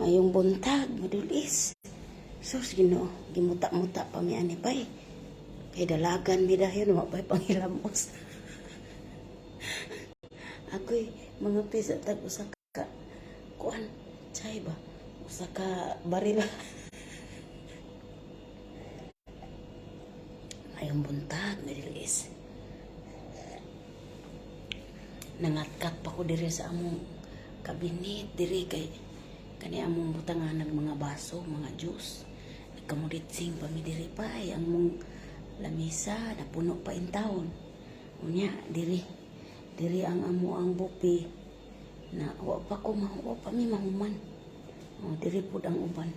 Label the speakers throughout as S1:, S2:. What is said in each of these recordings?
S1: Mayong buntag, madulis. Sus, Ginoo, gimuta-muta pa mi ani bay. Kay dalagan mi dayon, wa pa'y panghilamos. Ako'y mga pisa tag usa ka kuan, chay ba? Usa ka baril. Mayong buntag, Middle East. Nangatkat pa ko diri sa among kabinet diri kay kani among butangan ng mga baso, mga juice. Nagkamuditsing pa mi diri pa ay ang mong lamisa napuno pa in taon. Unya diri diri ang amo ang bupi na wa pa ko wa pa mi mahuman. Oh, diri pud ang uban.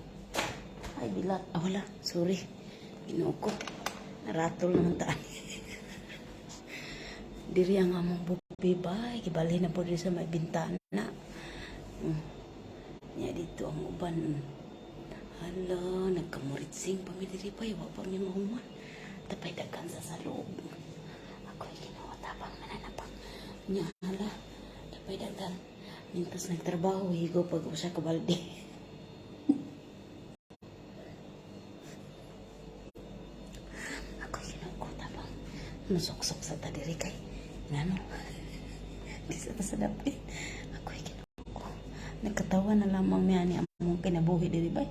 S1: Ay bilat, ah, wala, sorry. Ginoo ko. Naratol naman taan. Diri ang among bupi bay, gibali na po diri sa may bintana. Nya dito ang uban. Hala, nagkamuritsing pa mi diri bay, wa pa mi mahuman. Tapay daghan sa salog. Ako'y Ginoo, tabang mananapang. Nya hala, tapay daghan. Mintos nagtrabaho, higo pag usa ka balde. Ako'y Ginoo, tabang. Musuksok sa ta diri kay ngano. Di sa ta sa dapit. Ako'y Ginoo. Nagkatawa na lamang mi ani among kinabuhi diri bay.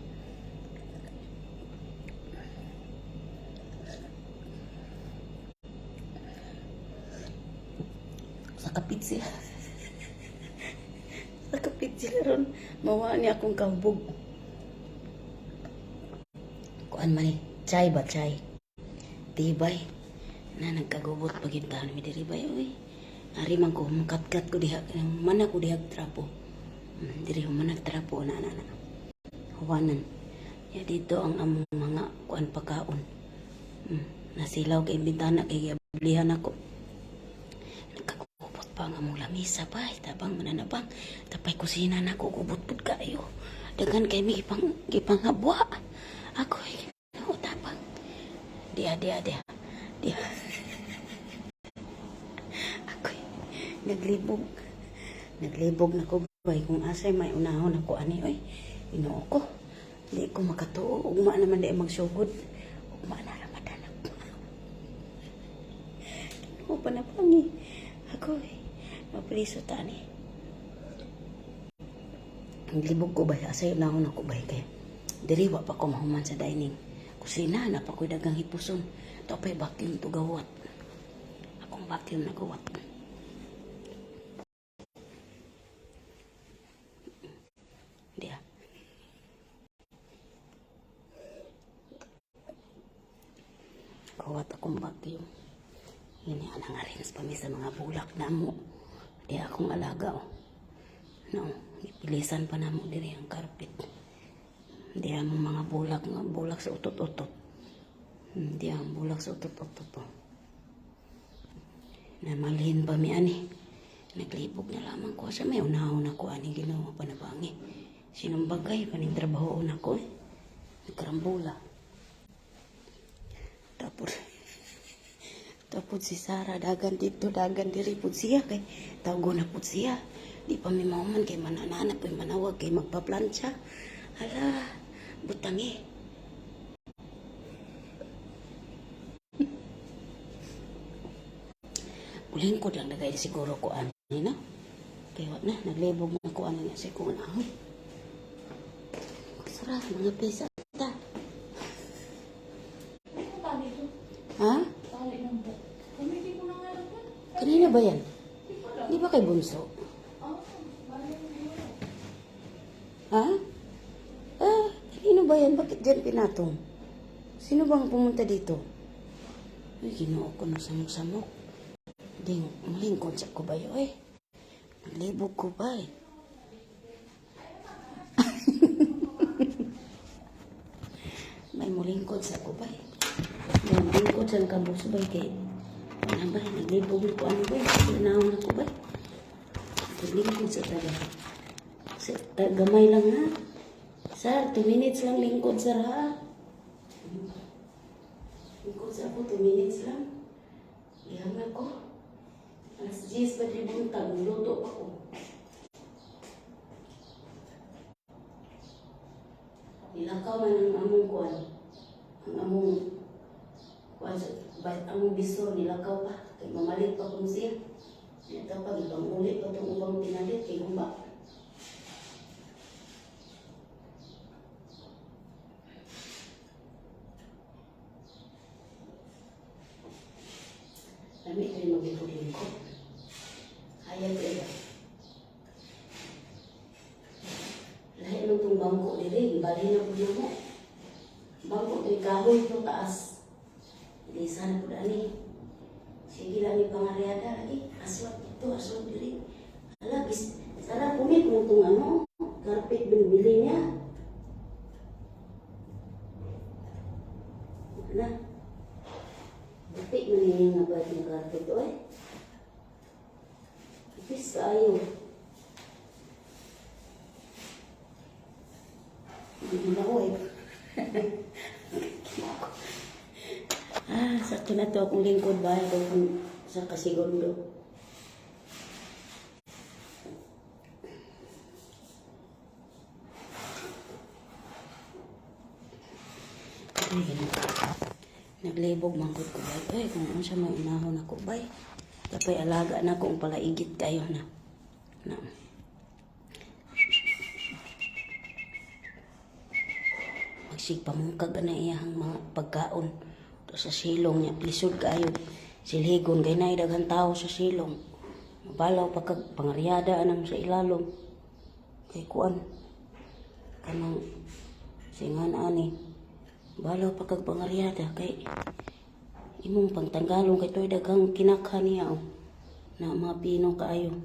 S1: Sa kapit sila. Sa kapit sila ron. Mawa ni akong kahubog. Kuan man ni, chay ba chay? Tibay. Na nagkagubot pag taon mi diri bay oy. Ari man ko mukatkat ko diha mana ko diha trapo. Diri human trapo na na na. Huwanan. Ya dito ang among mga kuan pagkaon. Nasilaw kay bintana kay giablihan ako. Nagkagubot pa ang among lamisa bay, tabang mananabang. Tapay kusina na ko gubot pud kaayo. Daghan kay mi gipang gipanghabwa. Ako Ginoo, tabang. Diha diha diha. Diha. Ako'y naglibog. Naglibog na ko bay kung asay may unahon ako ani oy. Ginoo ko. Di ko makatuo. Ugma naman di magsugod. Ugma na Ramadan ako. Ginoo pa na pangi. Ako eh. Mapriso ta ni. Naglibog ko bay asay unahon ako bay kay diri wa pa ko mahuman sa dining. Kusina na pa ko'y dagang hipuson. Topay vacuum to gawat. Akong vacuum na gawat. Diya. Gawat akong vacuum. Yun yung anang arrange pa mi sa mga bulak na mo. Di akong alaga oh. No, gipilisan pa namo diri ang carpet. Di ang mga bulak nga bulak sa utot-utot. Di ang bulak sa utot-utot oh. Namalhin pa mi ani. Naglibog na lamang ko sa may unahon ako ani Ginoo panabangi. Sinumbagay paning trabaho na ko eh. Nagkarambula. Tapos tapos si Sarah dagan dito dagan diri pud siya kay tawgo na pud siya. Di pa mi mahuman kay mananana pa manawag kay magpaplantsa. Hala, butang eh. Ulingkod lang nagay siguro ko ani no. Kay wa na naglibog na ko ani na sa kung ahon. Sarap mga pisa ta.
S2: Ano tali ito?
S1: Ha?
S2: Tali ng buhok. Gamitin ko na nga lang yan.
S1: Kanina ba yan?
S2: Hindi ko alam.
S1: Di ba kay Bunso?
S2: Ah, bali mo yun.
S1: Ha? Ah, kanino ba yan? Bakit dyan pinatong? Sino bang pumunta dito? Ay, Ginoo ko na samok-samok. Ding, malingkod sa ko ba yun eh? Naglibog ko ba eh? May mulingkod sa ko ba eh? May mulingkod sa nakabuso ba eh? Kay, ano ba eh? Naglibog ko ano ba eh? Sinahon ako ba eh? Naglingkod sa taga. Sa, gamay lang ha. Sir, 2 minutes lang lingkod sir ha. Lingkod sa ako, 2 minutes lang. Ihang ako. Alas 10 pa di buntag, luto pa ko. Nilakaw man ang among kuan. Ang among kuan sa among bisor nilakaw pa. Kay mamalit pa kung siya. Ito pag ibang ulit pa itong ubang pinalit kay gumba. Lami rin maglingkod-lingkod. Hayag ko ba? Lahi nung itong bangko diri, bali na po mo. Bangko diri kahoy to taas. Lisa na po dani. Sige lang ni pangaryada lagi. Aswat ito, aswat diri. Ala, bis, sarap kumit mo itong ano, carpet binibili niya. Ala. Buti man niya nga ba yung carpet, oy. Ipis kaayo. Hindi na ko eh. Ah, sakto na to akong lingkod ba? Ito kung sa kasigundo. Ay, ganun. Naglibog manggod ko bay. Ay, kung unsa may unahon ako bay. Kapay alaga na kung palaigit kayo na. Na. Magsig pamungkag na iyang mga pagkaon. To sa silong niya, lisod kaayo. Silhigon kay nay daghan tao sa silong. Mabalaw pa kag pangaryada anang sa ilalom. Kay kuan kanang singan ani. Balaw pa kag pangaryada kay imong pangtanggalong kay toy daghang kinakha niya oh. Na mga pino kaayo.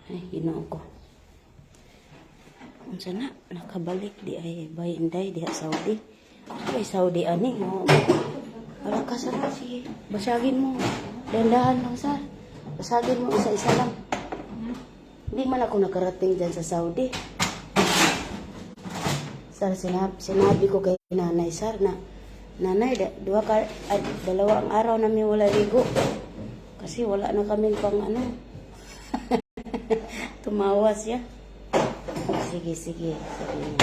S1: Ay, Ginoo ko. Unsa na nakabalik di ay bay inday diha Saudi. Ay Saudi ani mo. Wala ka sar sige. Basagin mo. Dandahan lang sar. Basagin mo isa-isa lang. Hindi man ako nakarating dyan sa Saudi. Sar, sinabi ko kay nanay, sar, na nanay, da, duha ka, at dalawang araw namin wala ligo. Kasi wala na kaming pang ano. Tumawa siya. Sige, sige, sabi niya.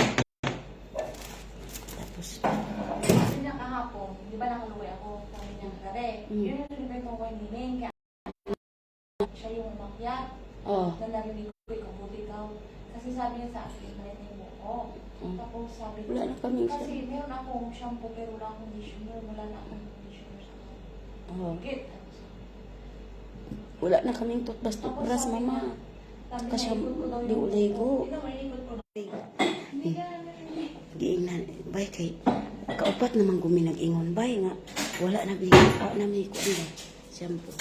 S1: Tapos,
S2: Sabi niya kahapon, di ba nakaluwi ako? Sabi niya kagabi, yun yung nilibay ko kay Nining. Kaya siya yung umakyat.
S1: Oh,
S2: Na narinig ko, ikaw buti ikaw. Kasi sabi niya sa akin, malit na yung buko. Tapos sabi ko,
S1: Wala na kaming
S2: kasi meron akong shampoo pero wala akong conditioner. Wala na akong conditioner sa akin.
S1: Oh.
S2: Git.
S1: Wala na kaming toothbrush,
S2: Tapos
S1: toothbrush,
S2: sabi
S1: mama.
S2: niya, sabi
S1: Kasi
S2: niya, ikot ko daw
S1: di
S2: yung
S1: ulay ko.
S2: buko. Hindi naman, ikot ko daw. Hindi ka, hindi.
S1: Giingnan, bay kay kaupat naman gumi nag-ingon bay nga wala na bigyan pa na may kuan ba shampoo.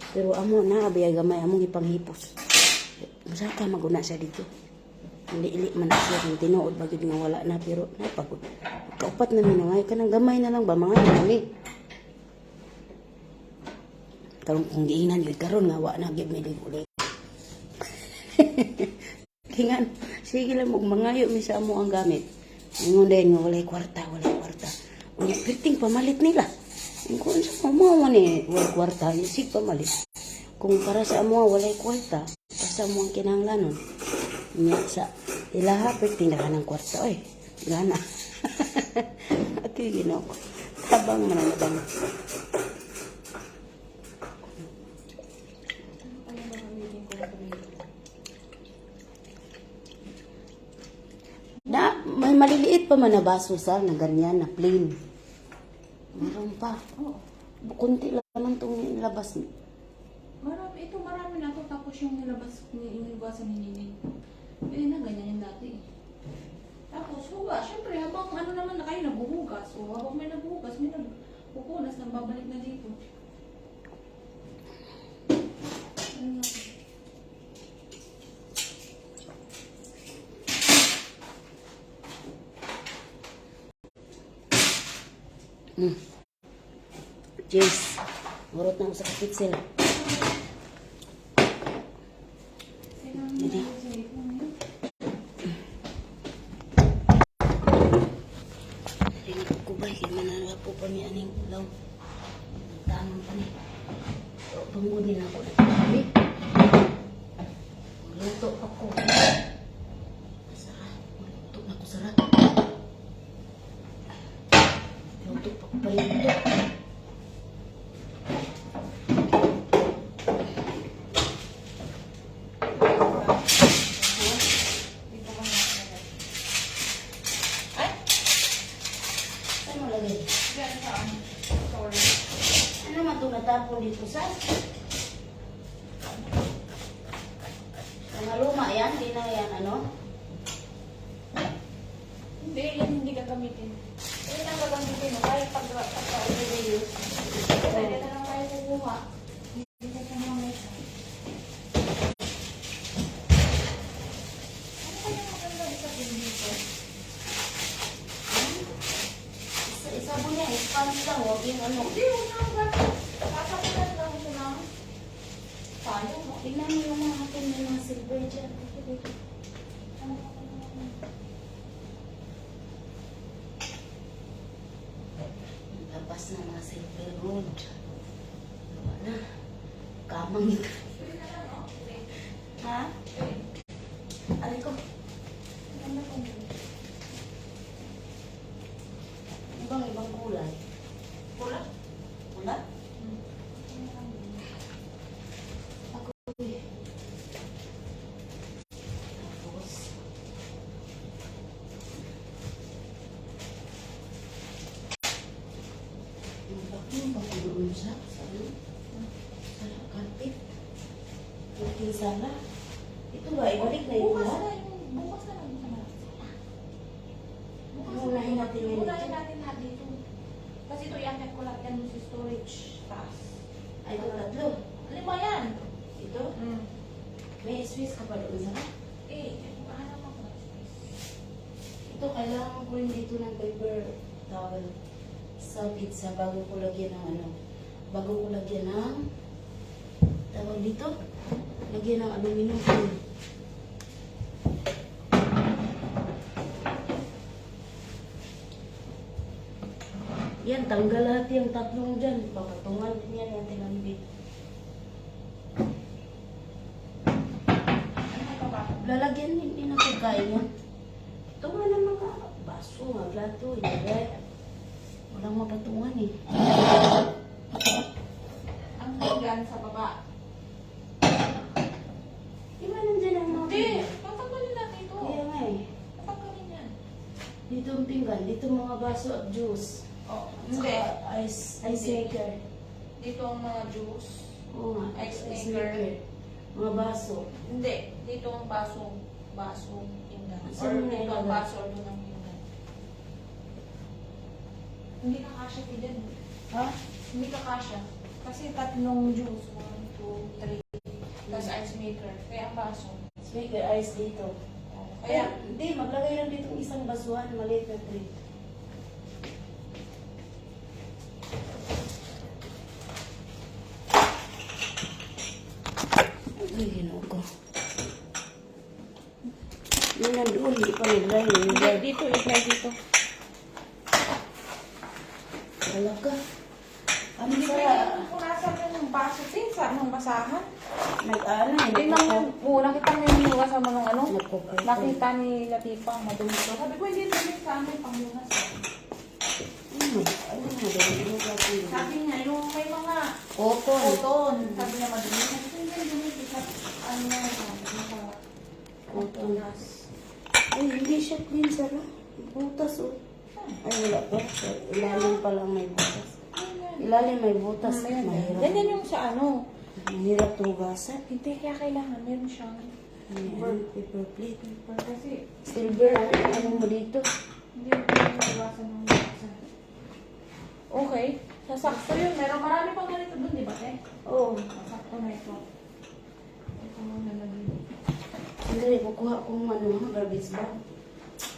S1: Pero amo na abay gamay among ipanghipos. Masaka maguna siya dito. Hindi ili man na siya kung tinuod ba gyud nga wala na pero napagod. Kaupat na mi na ngay kanang gamay na lang ba mga nami. Karon kung giingnan gyud karon nga wa na gyud may ligo. Kingan, sige lang mo mangayo mi sa amo ang gamit. Ingon din nga walay kwarta, walay kwarta. Unya perting pamalit nila. Kung sa mo ni walay kwarta, sig pamalit. Kung para sa amo walay kwarta, para sa amo ang kinahanglanon. Nya sa ilaha perting na ng kwarta oy. Gana. Ati Ginoo ko. Tabang man ang bang.
S2: Ano ba gamitin ko na tomato?
S1: Na, may maliliit pa man na baso sa na ganyan na plain. Meron pa.
S2: Oo.
S1: Kunti lang naman itong nilabas.
S2: Marami, ito marami na ito. Tapos yung nilabas, ni iniwasan ni Nining. Eh na, ganyan yung dati eh. Tapos hugas. Siyempre, habang ano naman na kayo, naghuhugas. O habang may naghuhugas, may nagpupunas, nang babalik na dito. Ano na?
S1: Cheers. Murot na ako sa kapit sila.
S2: Kailangan
S1: Hindi.
S2: na sa ipon yun.
S1: Rinig ko ba, kaya manala po pa mi aning law. Tanong pa ni. So, pangod nila ako na sabi. Luto pa ko. Sara, luto na ko sara. itatapon dito sa? Mga luma yan, di na yan ano?
S2: Hindi, yan hindi gagamitin. Yan ang gagamitin mo. Kahit pagka-overuse. Pwede na lang tayo kukuha. Hindi na siya mamesa. Ano kaya maganda isa din dito?
S1: Isa mo niya, sponge lang, huwag yung ano.
S2: Hindi, huwag na ang gamit. Tatapunan lang siya ng sayang, no?
S1: Tingnan mo yung mga atin, may mga silver dyan. Dito, dito.
S2: Ano pa kaya?
S1: Labas na mga silver gold. Wala na. Kamang ito.
S2: Pwede na lang, no? Okay.
S1: Ha?
S2: Okay.
S1: Aray ko.
S2: Maganda tong blue.
S1: Ibang ibang kulay.
S2: Pula?
S1: Pula?
S2: Hmm. Maganda lang blue.
S1: Ako eh. Tapos, yung vacuum ba ko doon siya? Sa ano? Sa carpet. Yung sala. Ito ba? Ibalik na ito
S2: Bukas
S1: ha?
S2: na yung, bukas na lang sa Bukas na.
S1: Unahin natin yan
S2: Unahin
S1: dito.
S2: natin lahat dito. Kasi ito, iakyat ko lahat yan sa storage taas.
S1: Ay, ito tatlo.
S2: Lima yan.
S1: Ito? May space ka pa doon sa?
S2: Eh, hanap ako ng space.
S1: Ito, kailangan ko rin dito ng paper towel sa pizza bago ko lagyan ng ano. Bago ko lagyan ng tawag dito, lagyan ng aluminum foil. Yan, tanggal lahat yung tatlong dyan. Papatungan din yan yung tinambi.
S2: Ano ka ba?
S1: Lalagyan din din ang pagkain yan. Ito nga ng mga baso, mga plato, ilagay. Walang mapatungan eh.
S2: Ang hanggan sa baba.
S1: Di ba nandyan ang mga
S2: Hindi, tatanggalin natin ito.
S1: Kaya nga eh.
S2: Tatanggalin yan.
S1: Dito ang pinggan, dito mga baso at juice.
S2: Oh,
S1: At
S2: hindi.
S1: saka ice, ice maker.
S2: Dito ang mga juice.
S1: Oo nga,
S2: Ice maker.
S1: Mga baso.
S2: Hindi, dito ang baso. Baso, pinggan. Or
S1: Saan mo
S2: dito ang
S1: nailagay?
S2: baso or doon ang pinggan. Hindi ka kasya dyan.
S1: Ha?
S2: Hindi ka kasya. Kasi tatlong juice. One, two, three. Tapos ice maker. Kaya ang baso.
S1: Ice maker, ice dito.
S2: Oh,
S1: Kaya,
S2: kaya,
S1: hindi, maglagay lang dito ng isang basuhan, maliit na tray. Ay, ginoo ko. Yung nandoon, hindi pa nilagay.
S2: hindi, dito, i-try dito.
S1: Wala ka. Ano
S2: Hindi
S1: sa...
S2: pwede punasan yun ng baso, tin, sa nung basahan.
S1: Nag-ano eh.
S2: Tingnan mo, oh, nakita mo yung hinugasan mo nung ano?
S1: Nagkukupo.
S2: Nakita ni Latifa, madumi to. Sabi ko, hindi dumi sa amin, panglunas. Eh.
S1: Ano? Ano nga ba? Ano ba?
S2: Sabi niya, yung may mga
S1: Cotton.
S2: cotton. Sabi niya, madumi. Sabi ko, hindi dumi. Sa, ano na, sa
S1: Cotton.
S2: punas.
S1: Ay, hindi siya clean, Sarah. Butas, oh. Ay, wala pa. Sa ilalim pa lang may butas. Ilalim may butas. Mahirap.
S2: Ganyan yung sa ano.
S1: Mahirap tugasan.
S2: Hindi, kaya kailangan meron siyang
S1: Ayan, paper plate.
S2: paper kasi
S1: Silver, ang ano mo dito?
S2: hindi mo maiwasan ng basa. Okay. Sasakto yun. Meron marami pang ganito dun, di ba, te?
S1: Oo. Oh,
S2: Sasakto na ito. Ito muna lagay.
S1: sandali, kukuha kong ano, garbage bag.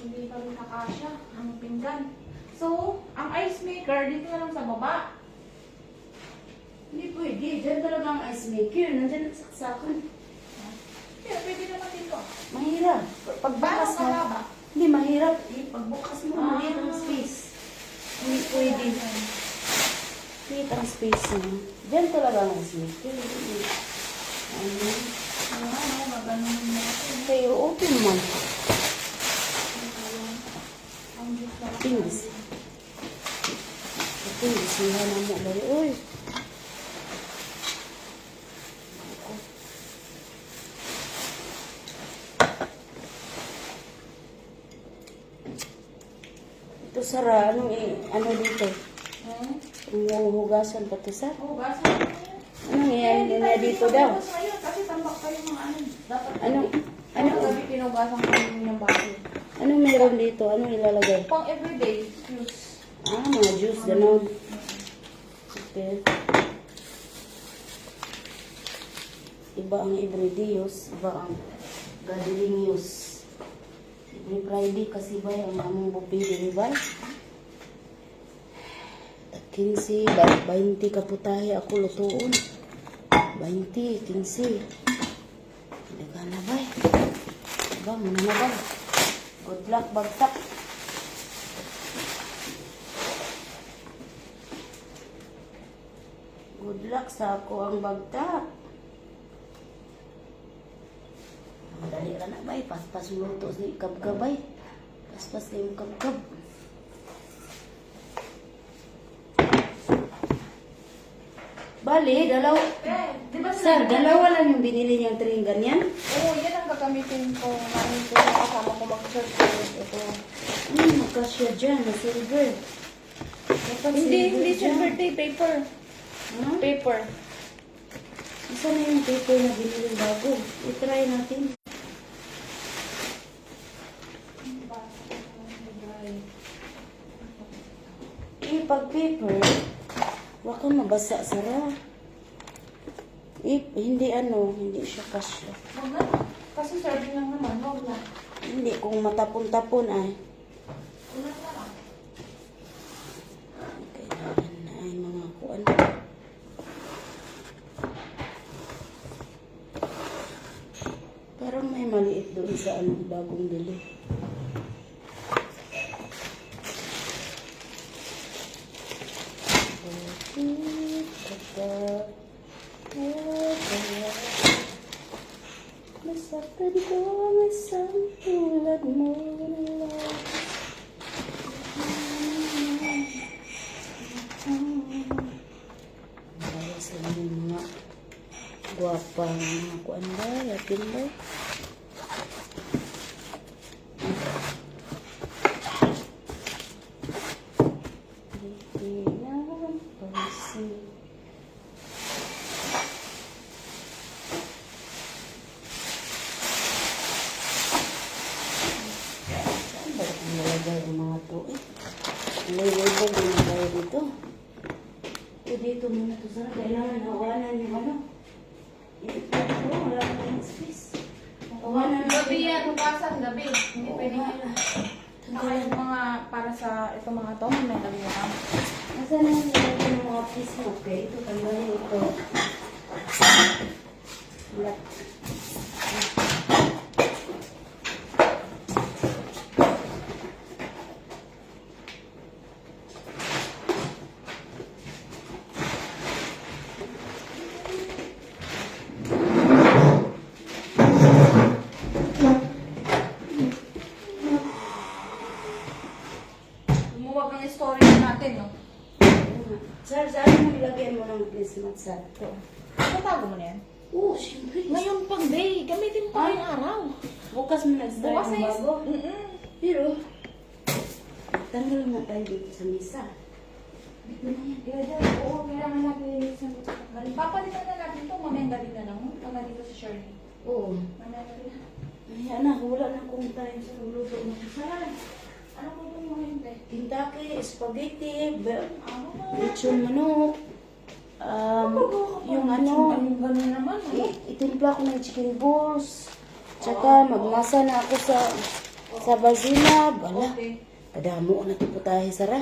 S2: Hindi pa rin nakasya ang pinggan. So, ang ice maker, dito na lang sa baba.
S1: Hindi pwede. Diyan talaga ang ice maker. Nandiyan ang saksakan.
S2: Kaya pwede naman dito.
S1: Mahirap. Pagbukas
S2: Paano
S1: mo.
S2: kalaba?
S1: Hindi, mahirap. Eh, pagbukas mo,
S2: Ah.
S1: maliit ang space. Hindi pwede. Maliit ang space niya. Diyan talaga ang ice maker. Ano?
S2: Ano, ano, gaganon natin.
S1: Kayo, open mo.
S2: Ang juice na lang.
S1: Tingis. Ito, isihan na mo. Dali, uy. Ako. Ito, Sara, anong, ano dito?
S2: Hmm?
S1: Hugasan pa to, sir.
S2: Hugasan mo yan.
S1: Anong
S2: Eh,
S1: yan
S2: hindi
S1: niya
S2: tayo
S1: dito
S2: dito
S1: daw?
S2: ngayon kasi tambak tayo mga ano. Dapat
S1: Anong, ano,
S2: gabi pinugasan ko yung baso.
S1: Anong meron dito? Anong ilalagay?
S2: Pang everyday use.
S1: Ah, mga juice, ganun. Okay. Iba ang everyday use, iba ang gathering use. Every Friday kasi ba ang among buffet, di ba? 15, 20 kaputahe ako lutuon. 20, 15. Daga na ba? Diba, muna na ba? Good luck, bagtak. Good luck sa ako ang bagtak. Madali ra na bay, paspas luto ni kabkabay. Paspas ni kabkab. Bali, dalaw.
S2: Eh, di ba
S1: Sir, dalawa lang yung binili niyang tring ganyan.
S2: Oo, yan ang gagamitin ko. Namin ko yung kasama ko mag-search ko. Ito.
S1: Magkasya dyan na silver. Dapat
S2: Hindi, hindi
S1: dyan.
S2: silver day, paper.
S1: Huh?
S2: Paper.
S1: Isa na yung paper na binili bago. I-try natin. Eh, pag paper, wag kang mabasa, Sara. Eh, hindi ano, hindi siya kasya.
S2: Wag na. Kasi serving lang naman, wag na.
S1: Hindi, kung matapon-tapon ay.
S2: Wala na lang.
S1: Kailangan na ay mga kuan. Parang may maliit doon sa ano, bagong bili. Bakit ka ba kaya? Masaktan ko ang isang tulad mo na lang. Kaya sa inyong mga gwapa mga kuan ba, yapin ba? Hindi na pansin. Saan ba nilagay ang mga to eh? May label din na tayo dito. O dito muna to sana. Kailangan hawanan yung ano. Ito, wala pa tayong space. Hawanan
S2: Gabi yan, hugasan, gabi. Hindi
S1: Oo
S2: pwede
S1: nga.
S2: ngayon. Saka yung mga para sa itong mga to, may gabi na lang.
S1: Nasaan na yung nilagay ng mga piece mo? Okay, ito tanggalin ito. Black.
S2: Lumuwag ang story natin, no?
S1: Sir, saan mo nilagyan mo ng placement sa ito?
S2: Tatago mo na yan?
S1: Oo, siyempre.
S2: Ngayon pang day, gamitin mo pa ngayong araw.
S1: Bukas mo nag-start
S2: Bukas
S1: ng
S2: na yung...
S1: bago.
S2: Mm-mm.
S1: Pero, tanggal nga tayo dito sa misa. Dito na yan.
S2: Kaya oo, kailangan natin linisan ito. Tanggalin. Papalitan na natin ito, mamayang gabi na lang. Pag nandito si Shirley.
S1: Oo.
S2: Mamaya gabi na.
S1: Ayan na, wala na akong time sa luluto mo. Saan?
S2: Ano po itong mga hindi?
S1: Kentucky, spaghetti,
S2: Ano ba?
S1: lechon manok, yung ano,
S2: Anong ganun naman, ano?
S1: itimpla ko ng chicken balls, tsaka magmasa na ako sa basina, bala.
S2: Okay.
S1: Kadamo na ito tayo, Sara.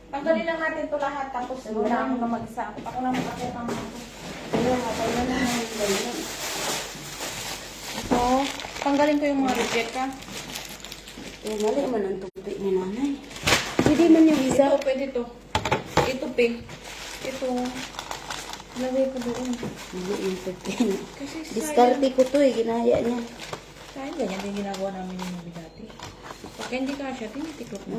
S2: Tanggalin lang natin ito lahat, tapos wala ako na mag-isa. Ako na mag-akit ang mga ito.
S1: Kaya nga, tayo na lang ganyan.
S2: Ito, tanggalin ko yung mga reject, ha?
S1: Eh, mali man ang tupi ni nanay. Pwede man yung isa.
S2: Ito, pwede to. Ito, pe. Ito, lagay ko doon.
S1: Mali yung tupi.
S2: Kasi sayang.
S1: Diskarte ko to eh, ginaya niya.
S2: Sayang, ganyan din ginagawa namin yung mga dati. Pagka hindi kasya, tinitiklop na.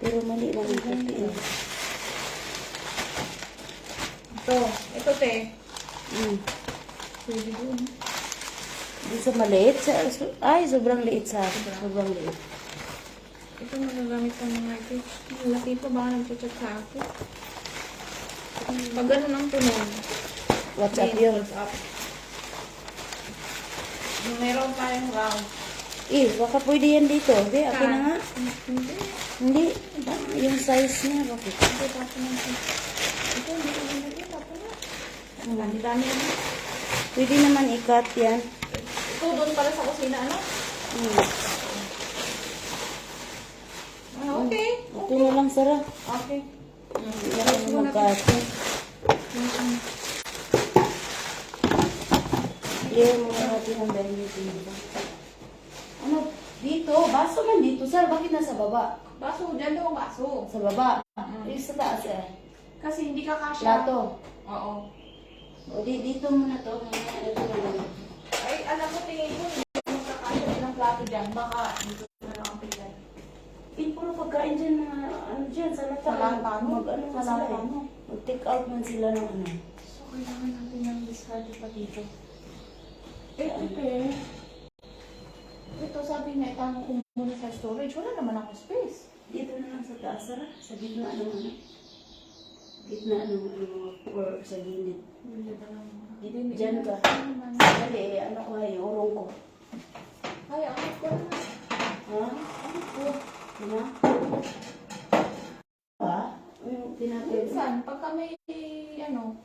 S1: Pero mali lang ang tupi niya.
S2: Ito, ito, te. Pwede doon.
S1: Di sa maliit. Sa, ay, sobrang liit sa akin. Sobrang liit.
S2: Ito, magagamit pa mga ito. Ang laki pa, baka nagchat-chat sa akin. Pag ganun ang tunog.
S1: WhatsApp
S2: Then,
S1: yun.
S2: WhatsApp. Meron tayong round.
S1: Eh, baka pwede yan dito. Hindi, akin na nga.
S2: Hindi.
S1: Hindi. Yung size niya, bakit?
S2: Hindi, tapon na ito. Ito, hindi ko na ito. Tapon na. Ang dami-dami na.
S1: Pwede naman i-cut yan.
S2: Ito, doon pala sa kusina, ano? Ah, okay.
S1: Ito na lang, Sarah.
S2: Okay.
S1: Hindi na kami mag-cut. Clear muna natin ang dining table. Ano? Dito? Baso man dito, sir. Bakit nasa baba?
S2: Baso, dyan daw ang baso.
S1: Sa baba. Yung sa taas eh.
S2: Kasi hindi ka kasya.
S1: Plato.
S2: Oo.
S1: O di, dito muna to. Mamaya ito na lang.
S2: Ay, alam mo, tingin ko, hindi magkakasya ilang plato dyan. Baka dito na lang ang piglan.
S1: Eh, puro pagkain dyan, mga ano dyan, sa lata.
S2: Sa lata, no?
S1: Mag, ano
S2: Sa
S1: man sila
S2: lata,
S1: eh.
S2: no?
S1: Mag-take out man sila ng ano.
S2: So, kailangan natin ng discard pa dito. Eh, okay. Ito, sabi niya, itago ko muna sa storage. Wala naman ako space.
S1: Dito na lang sa taas, Sarah. Sa gitna ng ano. Gitna ng ano, or sa gilid.
S2: Hindi ba lang?
S1: Diyan ka. Dali, eh, ano ko ay, urong ko.
S2: Ay, angat ko na.
S1: Ha?
S2: Angat ko.
S1: Ano? Ba? Yung tinatawag.
S2: Minsan, pagka may, ano,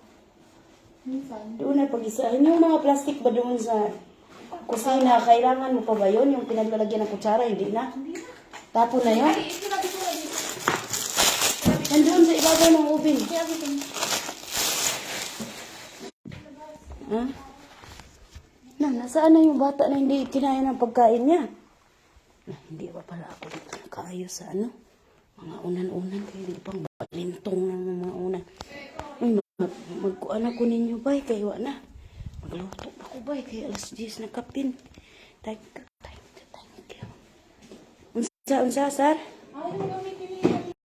S2: minsan.
S1: Doon na pag-isahin. Yung mga plastic ba doon sa kusina, kailangan mo pa ba yun? Yung pinaglalagyan ng kutsara, hindi na?
S2: Hindi na.
S1: Tapon na yun?
S2: Ay, sinabi ko na dito.
S1: Nandun sa ibabaw ng oven.
S2: Sinabi ko.
S1: Ha? Na, nasaan na yung bata na hindi kinain ang pagkain niya? Na, hindi pa pala ako dito nakaayos sa ano. Mga unan-unan kayo, hindi pang balintong ng mga unan. Uy, magkuan ako ninyo bay, kay wa na. Magluto pa ko bay, kay alas 10 na kapin. Thank you, thank you, thank you. Unsa, unsa, sir?
S2: Ay,